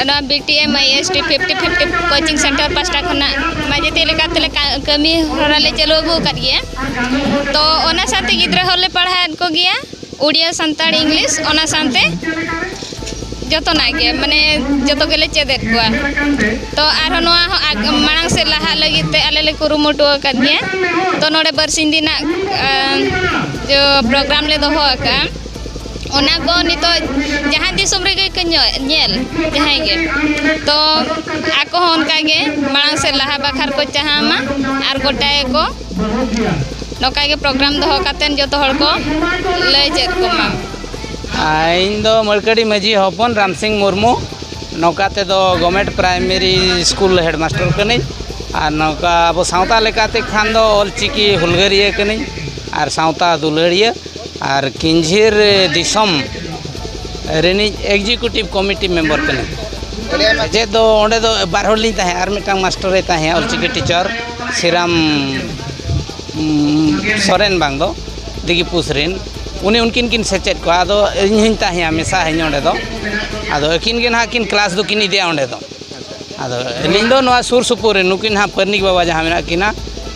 ᱚᱱᱟ B T M I S T fifty fifty coaching centre ᱯᱟᱥᱴᱟ ᱠᱷᱚᱱᱟᱜ ᱢᱟᱪᱮᱛᱤ ᱞᱮᱠᱟ ᱛᱮᱞᱮ ᱠᱟ-, ᱠᱟᱹᱢᱤ ᱦᱚᱨᱟ ᱞᱮ ᱪᱟᱹᱞᱩ ᱟᱹᱜᱩ ᱟᱠᱟᱫ ᱜᱮᱭᱟ᱾ ᱛᱚ ᱚᱱᱟ ᱥᱟᱶᱛᱮ ᱜᱤᱫᱽᱨᱟᱹ ᱦᱚᱸᱞᱮ ᱯᱟᱲᱦᱟᱣᱮᱫ ᱠᱚᱜᱮᱭᱟ, ᱩᱲᱤᱭᱟ, ᱥᱟᱱᱛᱟᱲ, ᱤᱝᱞᱤᱥ, ᱚᱱᱟ ᱥᱟᱶᱛᱮ ᱡᱚᱛᱚᱱᱟᱜ ᱜᱮ, ᱢᱟᱱᱮ ᱡᱚᱛᱚ ᱜᱮᱞᱮ ᱪᱮᱫ ᱮᱫ ᱠᱚᱣᱟ᱾ ᱛᱚ ᱟᱨᱦᱚᱸ ᱱᱚᱣᱟ ᱦᱚᱸ ᱟᱜ-, ᱢᱟᱲᱟᱝ ᱥᱮᱫ ᱞᱟᱦᱟᱜ ᱞᱟᱹᱜᱤᱫ ᱛᱮ ᱟᱞᱮ ᱞᱮ ᱠᱩᱨᱩᱢᱩᱴᱩ ᱟᱠᱟᱫ ᱜᱮᱭᱟ᱾ ᱛᱚ ᱱᱚᱰᱮ ᱵᱟᱨᱥᱤᱧ ᱫᱤᱱᱟᱜ, ᱟᱸ, ᱡᱚ program ᱞᱮ ᱫᱚᱦᱚ ᱟᱠᱟᱫᱼᱟ᱾ ᱚᱱᱟ ᱠᱚ ᱱᱤᱛᱚᱜ ᱡᱟᱦᱟᱸ ᱫᱤᱥᱚᱢ ᱨᱮᱜᱮ ᱠᱚ ᱧᱚ-, ᱧᱮᱞ, ᱡᱟᱦᱟᱸᱭ ᱜᱮ, ᱛᱚ ᱟᱠᱚ ᱦᱚᱸ ᱚᱱᱠᱟ ᱜᱮ ᱢᱟᱲᱟᱝ ᱥᱮᱫ ᱞᱟᱦᱟ ᱵᱟᱠᱷᱨᱟ ᱠᱚ ᱪᱟᱦᱟᱣ ᱢᱟ ᱟᱨ ᱜᱚᱴᱟ ᱜᱮᱠᱚ ᱱᱚᱝᱠᱟ ᱜᱮ program ᱫᱚᱦᱚ ᱠᱟᱛᱮᱫ ᱡᱚᱛᱚ ᱦᱚᱲ ᱠᱚ ᱞᱟᱹᱭ ᱪᱮᱫ ᱠᱚᱢᱟ᱾ ᱟᱨ ᱤᱧ ᱫᱚ ᱢᱟᱹᱲᱠᱟᱹᱰᱤ ᱢᱟᱹᱡᱷᱤ ᱦᱚᱯᱚᱱ ᱨᱟᱢᱥᱤᱝ ᱢᱩᱨᱢᱩ, ᱱᱚᱝᱠᱟ ᱛᱮᱫᱚ ᱜᱚᱵᱷᱚᱨᱱᱢᱮᱱᱴ ᱯᱨᱟᱭᱢᱟᱨᱤ ᱥᱠᱩᱞ ᱦᱮᱰᱢᱟᱥᱴᱟᱨ ᱠᱟᱹᱱᱟᱹᱧ᱾ ᱟᱨ ᱱᱚᱝᱠᱟ ᱟᱵᱚ ᱥᱟᱶᱛᱟ ᱞᱮᱠᱟᱛᱮ ᱠᱷᱟᱱ ᱫᱚ ᱚᱞᱪᱤᱠᱤ ᱦᱩᱞᱜᱟᱹᱨᱤᱭᱟᱹ ᱠᱟᱹᱱᱟᱹᱧ ᱟᱨ ᱥᱟᱶᱛᱟ ᱫᱩᱞᱟᱹᱲᱤᱭᱟᱹ ᱟᱨ ᱠᱤᱧᱡᱷᱤᱨ ᱫᱤᱥᱚᱢ ᱨᱤᱱᱤᱡ executive committee member ᱠᱟᱹᱱᱟᱹᱧ᱾ ᱡᱮ ᱫᱚ ᱚᱸᱰᱮ ᱫᱚ ᱵᱟᱨ ᱦᱚᱲ ᱞᱤᱧ ᱛᱟᱦᱮᱸᱫ, ᱟᱨ ᱢᱤᱫᱴᱟᱝ ᱢᱟᱥᱴᱟᱨᱮ ᱛᱟᱦᱮᱸᱫ ᱚᱞᱪᱤᱠᱤ ᱴᱤᱪᱟᱨ ᱥᱤᱨᱟᱢ, ᱩᱢ, ᱥᱚᱨᱮᱱ ᱵᱟᱝ ᱫᱚ ᱫᱤᱜᱤᱯᱩᱥ ᱨᱮᱱ, ᱩᱱᱤ ᱩᱱᱠᱤᱱ ᱠᱤᱱ ᱥᱮᱪᱮᱫ ᱠᱚᱣᱟ᱾ ᱟᱫᱚ ᱤᱧ ᱦᱚᱧ ᱛᱟᱦᱮᱸᱭᱟ ᱢᱮᱥᱟ ᱦᱚᱧ ᱚᱸᱰᱮ ᱫᱚ᱾ ᱟᱫᱚ ᱟᱹᱠᱤᱱ ᱜᱮ ᱱᱟᱦᱟᱜ ᱠᱤᱱ ᱠᱞᱟᱥ ᱫᱚᱠᱤᱱ ᱤᱫᱤᱭᱟ ᱚᱸᱰᱮ ᱫᱚ᱾ ᱟᱫᱚ ᱟᱹᱞᱤᱧ ᱫᱚ ᱱᱚᱣᱟ ᱥᱩᱨ ᱥᱩᱯᱩᱨ ᱨᱮ ᱱᱩᱠᱤᱱ ᱦᱟᱸᱜ ᱯᱟᱹᱨᱱᱤᱠ ᱵᱟᱵᱟ ᱡᱟᱦᱟᱸ ᱢᱮᱱᱟᱜ ᱠᱤᱱᱟ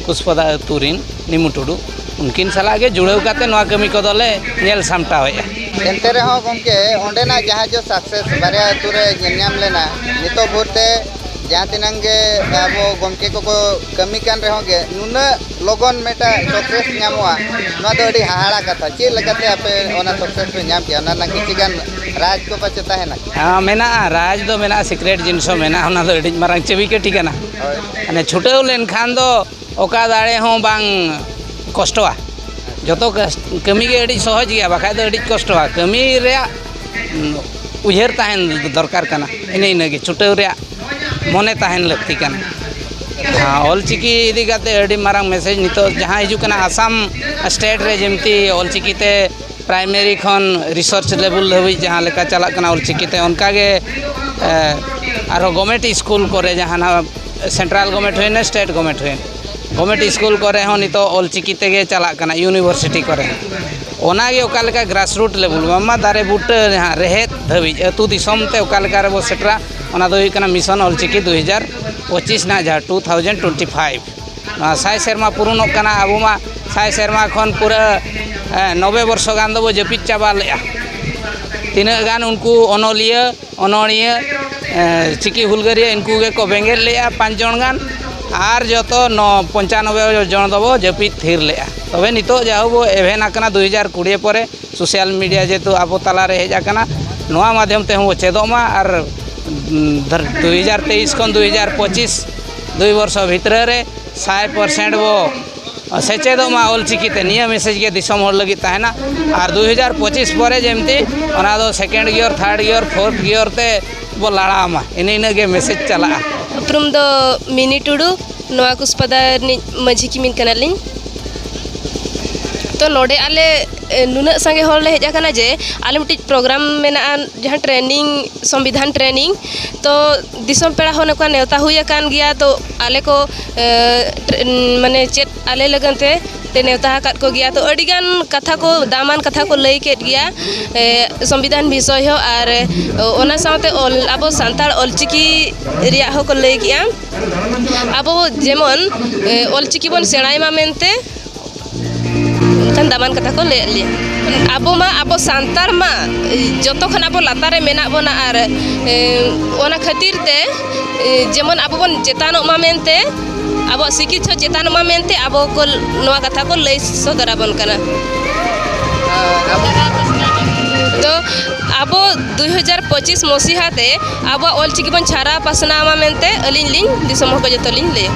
ᱠᱩᱥᱯᱟᱫᱟ ᱟᱹᱛᱩ ᱨᱤᱱ ᱱᱤᱢᱩ ᱴᱩᱰᱩ, ᱩᱱᱠᱤᱱ ᱥᱟᱞᱟᱜ ᱜᱮ ᱡᱩᱲᱟᱹᱣ ᱠᱟᱛᱮ ᱱᱚᱣᱟ ᱠᱟᱹᱢᱤ ᱠᱚᱫᱚᱞᱮ ᱧᱮᱞ ᱥᱟᱢᱴᱟᱣᱮᱫᱼᱟ᱾ ᱮᱱᱛᱮ ᱨᱮᱦᱚᱸ ᱜᱚᱢᱠᱮ, ᱚᱸᱰᱮᱱᱟᱜ ᱡᱟᱦᱟᱸ ᱡᱚ ᱥᱟᱠᱥᱮᱥ ᱵᱟᱨᱭᱟ ᱟᱹᱛᱩ ᱨᱮ ᱧᱮᱞ ᱧᱟᱢ ᱞᱮᱱᱟ, ᱱᱤᱛᱚᱜ ᱵᱷᱳᱨ ᱛᱮ ᱡᱟᱦᱟᱸ ᱛᱤᱱᱟᱹᱝ ᱜᱮ ᱟᱵᱚ ᱜᱚᱢᱠᱮ ᱠᱚᱠᱚ ᱠᱟᱹᱢᱤ ᱠᱟᱱ ᱨᱮᱦᱚᱸ ᱜᱮ, ᱱᱩᱱᱟᱹᱜ ᱞᱚᱜᱚᱱ ᱢᱤᱫᱴᱟᱝ ᱥᱟᱠᱥᱮᱥ ᱧᱟᱢᱚᱜᱼᱟ, ᱱᱚᱣᱟ ᱫᱚ ᱟᱹᱰᱤ ᱦᱟᱦᱟᱲᱟ ᱠᱟᱛᱷᱟ᱾ ᱪᱮᱫ ᱞᱮᱠᱟᱛᱮ ᱟᱯᱮ ᱚᱱᱟ ᱥᱟᱠᱥᱮᱥ ᱯᱮ ᱧᱟᱢ ᱠᱮᱜᱼᱟ? ᱚᱱᱟ ᱨᱮᱱᱟᱜ ᱠᱤᱪᱷᱤ ᱜᱟᱱ ᱨᱟᱡᱽ ᱠᱚ ᱯᱟᱪᱮ ᱛᱟᱦᱮᱱᱟ? ᱦᱮᱸ, ᱢᱮᱱᱟᱜᱼᱟ, ᱨᱟᱡᱽ ᱫᱚ ᱢᱮᱱᱟᱜᱼᱟ, ᱥᱤᱠᱨᱮᱴ ᱡᱤᱱᱤᱥ ᱦᱚᱸ ᱢᱮᱱᱟᱜᱼᱟ, ᱚᱱᱟ ᱫᱚ ᱟᱹᱰᱤ ᱢᱟᱨᱟᱝ ᱪᱟᱹᱵᱤ ᱠᱟᱹᱴᱷᱤ ᱠᱟᱱᱟ᱾ ᱦᱳᱭ᱾ ᱢᱟᱱᱮ ᱪᱷᱩᱴᱟᱹᱣ ᱞᱮᱱᱠᱷᱟᱱ ᱫᱚ ᱚᱠᱟ ᱫᱟᱲᱮ ᱦᱚᱸ ᱵᱟᱝ ᱠᱚᱥᱴᱚᱜᱼᱟ᱾ ᱡᱚᱛᱚ ᱠᱟᱹᱥ-, ᱠᱟᱹᱢᱤ ᱜᱮ ᱟᱹᱰᱤ ᱥᱚᱦᱚᱡᱽ ᱜᱮᱭᱟ, ᱵᱟᱠᱷᱟᱡ ᱫᱚ ᱟᱹᱰᱤ ᱠᱚᱥᱴᱚᱜᱼᱟ᱾ ᱠᱟᱹᱢᱤ ᱨᱮᱭᱟᱜ, ᱩᱢ, ᱩᱭᱦᱟᱹᱨ ᱛᱟᱦᱮᱱ ᱫᱚᱨᱠᱟᱨ ᱠᱟᱱᱟ, ᱤᱱᱟᱹ ᱤᱱᱟᱹᱜᱮ ᱪᱷᱩᱴᱟᱹᱣ ᱨᱮᱭᱟᱜ ᱢᱚᱱᱮ ᱛᱟᱦᱮᱱ ᱞᱟᱹᱠᱛᱤ ᱠᱟᱱᱟ᱾ ᱦᱮᱸ, ᱚᱞᱪᱤᱠᱤ ᱤᱫᱤ ᱠᱟᱛᱮ ᱟᱹᱰᱤ ᱢᱟᱨᱟᱝ ᱢᱮᱥᱮᱡᱽ ᱱᱤᱛᱚᱜ ᱡᱟᱦᱟᱸ ᱦᱤᱡᱩᱜ ᱠᱟᱱᱟ, ᱟᱥᱟᱢ ᱥᱴᱮᱴ ᱨᱮ ᱡᱮᱢᱛᱤ ᱚᱞᱪᱤᱠᱤ ᱛᱮ ᱯᱨᱟᱭᱢᱟᱨᱤ ᱠᱷᱚᱱ ᱨᱤᱥᱟᱨᱪ ᱞᱮᱵᱮᱞ ᱫᱷᱟᱹᱵᱤᱡ ᱡᱟᱦᱟᱸ ᱞᱮᱠᱟ ᱪᱟᱞᱟᱜ ᱠᱟᱱᱟ ᱚᱞᱪᱤᱠᱤ ᱛᱮ, ᱚᱱᱠᱟᱜᱮ ᱟᱨᱦᱚᱸ ᱜᱚᱵᱷᱚᱨᱱᱢᱮᱱᱴ ᱥᱠᱩᱞ ᱠᱚᱨᱮ, ᱡᱟᱦᱟᱸ ᱱᱟᱜ ᱥᱮᱱᱴᱨᱟᱞ ᱜᱚᱵᱷᱚᱨᱱᱢᱮᱱᱴ ᱦᱩᱭᱮᱱ, ᱥᱴᱮᱴ ᱜᱚᱵᱷᱚᱨᱱᱢᱮᱱᱴ ᱦᱩᱭᱮᱱ, ᱜᱚᱵᱷᱚᱨᱱᱢᱮᱱᱴ ᱥᱠᱩᱞ ᱠᱚᱨᱮ ᱦᱚᱸ ᱱᱤᱛᱚᱜ ᱚᱞᱪᱤᱠᱤ ᱛᱮᱜᱮ ᱪᱟᱞᱟᱜ ᱠᱟᱱᱟ, ᱤᱭᱩᱱᱤᱵᱷᱟᱨᱥᱤᱴᱤ ᱠᱚᱨᱮ ᱦᱚᱸ᱾ ᱚᱱᱟᱜᱮ ᱚᱠᱟ ᱞᱮᱠᱟ ᱜᱨᱟᱥᱨᱩᱴ ᱞᱮᱵᱮᱞ, ᱵᱟᱝᱢᱟ ᱫᱟᱨᱮ ᱵᱩᱴᱟᱹ ᱡᱟᱦᱟᱸ ᱨᱮᱦᱮᱫ ᱫᱷᱟᱹᱵᱤᱡ, ᱟᱹᱛᱩ ᱫᱤᱥᱚᱢ ᱛᱮ ᱚᱠᱟ ᱞᱮᱠᱟ ᱨᱮᱵᱚ ᱥᱮᱴᱮᱨᱟ, ᱚᱱᱟ ᱫᱚ ᱦᱩᱭᱩᱜ ᱠᱟᱱᱟ ᱢᱤᱥᱚᱱ ᱚᱞᱪᱤᱠᱤ ᱫᱩ ᱦᱟᱡᱟᱨ ᱯᱚᱸᱪᱤᱥ ᱨᱮᱱᱟᱜ, ᱡᱟᱦᱟᱸ ᱴᱩ ᱛᱷᱟᱣᱡᱮᱱᱰ ᱴᱩᱭᱮᱱᱴᱤ ᱯᱷᱟᱭᱤᱵᱷ᱾ ᱱᱚᱣᱟ ᱥᱟᱭ ᱥᱮᱨᱢᱟ ᱯᱩᱨᱩᱱᱚᱜ ᱠᱟᱱᱟ᱾ ᱟᱵᱚ ᱢᱟ ᱥᱟᱭ ᱥᱮᱨᱢᱟ ᱠᱷᱚᱱ ᱯᱩᱨᱟᱹ, ᱮ, ᱱᱚᱵᱮ ᱵᱚᱨᱥᱚ ᱜᱟᱱ ᱫᱚᱵᱚ ᱡᱟᱹᱯᱤᱫ ᱪᱟᱵᱟ ᱞᱮᱫᱼᱟ᱾ ᱛᱤᱱᱟᱹᱜ ᱜᱟᱱ ᱩᱱᱠᱩ ᱚᱱᱚᱞᱤᱭᱟᱹ, ᱚᱱᱚᱬᱦᱤᱭᱟᱹ, ᱮ, ᱪᱤᱠᱤ ᱦᱩᱞᱜᱟᱹᱨᱤᱭᱟᱹ, ᱩᱱᱠᱩ ᱜᱮᱠᱚ ᱵᱮᱸᱜᱮᱫ ᱞᱮᱫᱼᱟ, ᱯᱟᱸᱪ ᱡᱚᱱ ᱜᱟᱱ᱾ ᱟᱨ ᱡᱚᱛᱚ ᱱᱚ, ᱯᱚᱧᱪᱟᱱᱚᱵᱵᱳᱭ ᱡᱚᱱ ᱫᱚᱵᱚ ᱡᱟᱹᱯᱤᱫ ᱛᱷᱤᱨ ᱞᱮᱫᱼᱟ᱾ ᱛᱚᱵᱮ ᱱᱤᱛᱚᱜ ᱡᱟᱦᱳ ᱵᱚ ᱮᱵᱷᱮᱱ ᱟᱠᱟᱱᱟ ᱫᱩ ᱦᱟᱡᱟᱨ ᱠᱩᱲᱤ ᱯᱚᱨᱮ, ᱥᱳᱥᱟᱞ ᱢᱤᱰᱤᱭᱟ ᱡᱮᱦᱮᱛᱩ ᱟᱵᱚ ᱛᱟᱞᱟᱨᱮ ᱦᱮᱡ ᱟᱠᱟᱱᱟ, ᱱᱚᱣᱟ ᱢᱟᱫᱽᱫᱷᱚᱢ ᱛᱮᱦᱚᱸ ᱵᱚ ᱪᱮᱫᱚᱜ ᱢᱟ᱾ ᱟᱨ, ᱩᱢ, ᱫᱷᱟᱨ-, ᱫᱩ ᱦᱟᱡᱟᱨ ᱛᱮᱭᱤᱥ ᱠᱷᱚᱱ ᱫᱩ ᱦᱟᱡᱟᱨ ᱯᱚᱸᱪᱤᱥ, ᱫᱩᱭ ᱵᱚᱨᱥᱚ ᱵᱷᱤᱛᱨᱤ ᱨᱮ ᱥᱟᱭ ᱯᱟᱨᱥᱮᱱᱴ ᱵᱚ ᱥᱮᱪᱮᱫᱚᱜ ᱢᱟ ᱚᱞᱪᱤᱠᱤ ᱛᱮ᱾ ᱱᱤᱭᱟᱹ ᱢᱮᱥᱮᱡᱽ ᱜᱮ ᱫᱤᱥᱚᱢ ᱦᱚᱲ ᱞᱟᱹᱜᱤᱫ ᱛᱟᱦᱮᱱᱟ᱾ ᱟᱨ ᱫᱩ ᱦᱟᱡᱟᱨ ᱯᱚᱸᱪᱤᱥ ᱯᱚᱨᱮ ᱡᱮᱢᱛᱤ ᱚᱱᱟ ᱫᱚ second gear, third gear, fourth gear ᱛᱮ ᱵᱚ ᱞᱟᱲᱟᱣ ᱢᱟ, ᱤᱱᱟᱹ ᱤᱱᱟᱹᱜ ᱜᱮ ᱢᱮᱥᱮᱡᱽ ᱪᱟᱞᱟᱜᱼᱟ᱾ ᱩᱯᱨᱩᱢ ᱫᱚ ᱢᱤᱱᱤ ᱴᱩᱰᱩ, ᱱᱚᱣᱟ ᱠᱩᱥᱯᱟᱫᱟ ᱨᱤᱱᱤᱡ ᱢᱟᱹᱡᱷᱤ ᱠᱤᱢᱤᱱ ᱠᱟᱱᱟᱞᱤᱧ᱾ ᱛᱚ, ᱱᱚᱰᱮ ᱟᱞᱮ, ᱮ, ᱱᱩᱱᱟᱹᱜ ᱥᱟᱸᱜᱮ ᱦᱚᱲ ᱞᱮ ᱦᱮᱡ ᱟᱠᱟᱱᱟ ᱡᱮ ᱟᱞᱮ ᱢᱤᱫᱴᱤᱡ ᱯᱨᱳᱜᱨᱟᱢ ᱢᱮᱱᱟᱜᱼᱟ, ᱡᱟᱦᱟᱸ ᱴᱨᱮᱱᱤᱝ, ᱥᱚᱝᱵᱤᱫᱷᱟᱱ ᱴᱨᱮᱱᱤᱝ᱾ ᱛᱚ, ᱫᱤᱥᱚᱢ ᱯᱮᱲᱟ ᱦᱚᱸ ᱱᱚᱝᱠᱟ ᱱᱮᱣᱛᱟ ᱦᱩᱭ ᱟᱠᱟᱱ ᱜᱮᱭᱟ᱾ ᱛᱚ, ᱟᱞᱮ ᱠᱚ, ᱮ, ᱴᱨᱮ-, ᱢᱟᱱᱮ ᱪᱮᱫ ᱟᱞᱮ ᱞᱟᱹᱜᱤᱫ ᱛᱮ ᱛᱮ ᱱᱮᱣᱛᱟ ᱟᱠᱟᱫ ᱠᱚᱜᱮᱭᱟ᱾ ᱛᱚ, ᱟᱹᱰᱤᱜᱟᱱ ᱠᱟᱛᱷᱟ ᱠᱚ, ᱫᱟᱢᱟᱱ ᱠᱟᱛᱷᱟ ᱠᱚ ᱞᱟᱹᱭ ᱠᱮᱫ ᱜᱮᱭᱟ, ᱮ, ᱥᱚᱝᱵᱤᱫᱷᱟᱱ ᱵᱤᱥᱚᱭ ᱦᱚᱸ, ᱟᱨ, ᱮ, ᱚᱱᱟ ᱥᱟᱶᱛᱮ ᱚᱞ, ᱟᱵᱚ ᱥᱟᱱᱛᱟᱲ ᱚᱞᱪᱤᱠᱤ ᱨᱮᱭᱟᱜ ᱦᱚᱸᱠᱚ ᱞᱟᱹᱭ ᱠᱮᱜᱼᱟ᱾ ᱟᱵᱚ ᱡᱮᱢᱚᱱ, ᱮ, ᱚᱞᱪᱤᱠᱤ ᱵᱚᱱ ᱥᱮᱬᱟᱭ ᱢᱟ ᱢᱮᱱᱛᱮ, ᱚᱱᱠᱟᱱ ᱫᱟᱢᱟᱱ ᱠᱟᱛᱷᱟ ᱠᱚ ᱞᱟᱹᱭᱟᱫ ᱞᱮᱭᱟ᱾ ᱟᱵᱚ ᱢᱟ, ᱟᱵᱚ ᱥᱟᱱᱛᱟᱲ ᱢᱟ, ᱮ, ᱡᱚᱛᱚ ᱠᱷᱚᱱ ᱟᱵᱚ ᱞᱟᱛᱟᱨ ᱨᱮ ᱢᱮᱱᱟᱜ ᱵᱚᱱᱟ, ᱟᱨ, ᱮ, ᱚᱱᱟ ᱠᱷᱟᱹᱛᱤᱨ ᱛᱮ, ᱮ, ᱡᱮᱢᱚᱱ ᱟᱵᱚ ᱵᱚᱱ ᱪᱮᱛᱟᱱᱚᱜ ᱢᱟ ᱢᱮᱱᱛᱮ, ᱟᱵᱚᱣᱟᱜ ᱥᱤᱠᱤᱛ ᱦᱚᱸ ᱪᱮᱛᱟᱱᱚᱜ ᱢᱟ ᱢᱮᱱᱛᱮ ᱟᱵᱚ ᱠᱚ ᱱᱚᱣᱟ ᱠᱟᱛᱷᱟ ᱠᱚ ᱞᱟᱹᱭ ᱥᱚᱫᱚᱨ ᱟᱵᱚᱱ ᱠᱟᱱᱟ᱾ ᱛᱚ, ᱟᱵᱚ ᱫᱩᱭ ᱦᱟᱡᱟᱨ ᱯᱚᱸᱪᱤᱥ ᱢᱚᱥᱤᱦᱟ ᱛᱮ ᱟᱵᱚᱣᱟᱜ ᱚᱞᱪᱤᱠᱤ ᱵᱚᱱ ᱪᱷᱟᱨᱟᱣ ᱯᱟᱥᱱᱟᱣ ᱢᱟ ᱢᱮᱱᱛᱮ ᱟᱹᱞᱤᱧ ᱞᱤᱧ ᱫᱤᱥᱚᱢ ᱦᱚᱲ ᱠᱚ ᱡᱚᱛᱚ ᱞᱤᱧ ᱞᱟᱹᱭᱟ᱾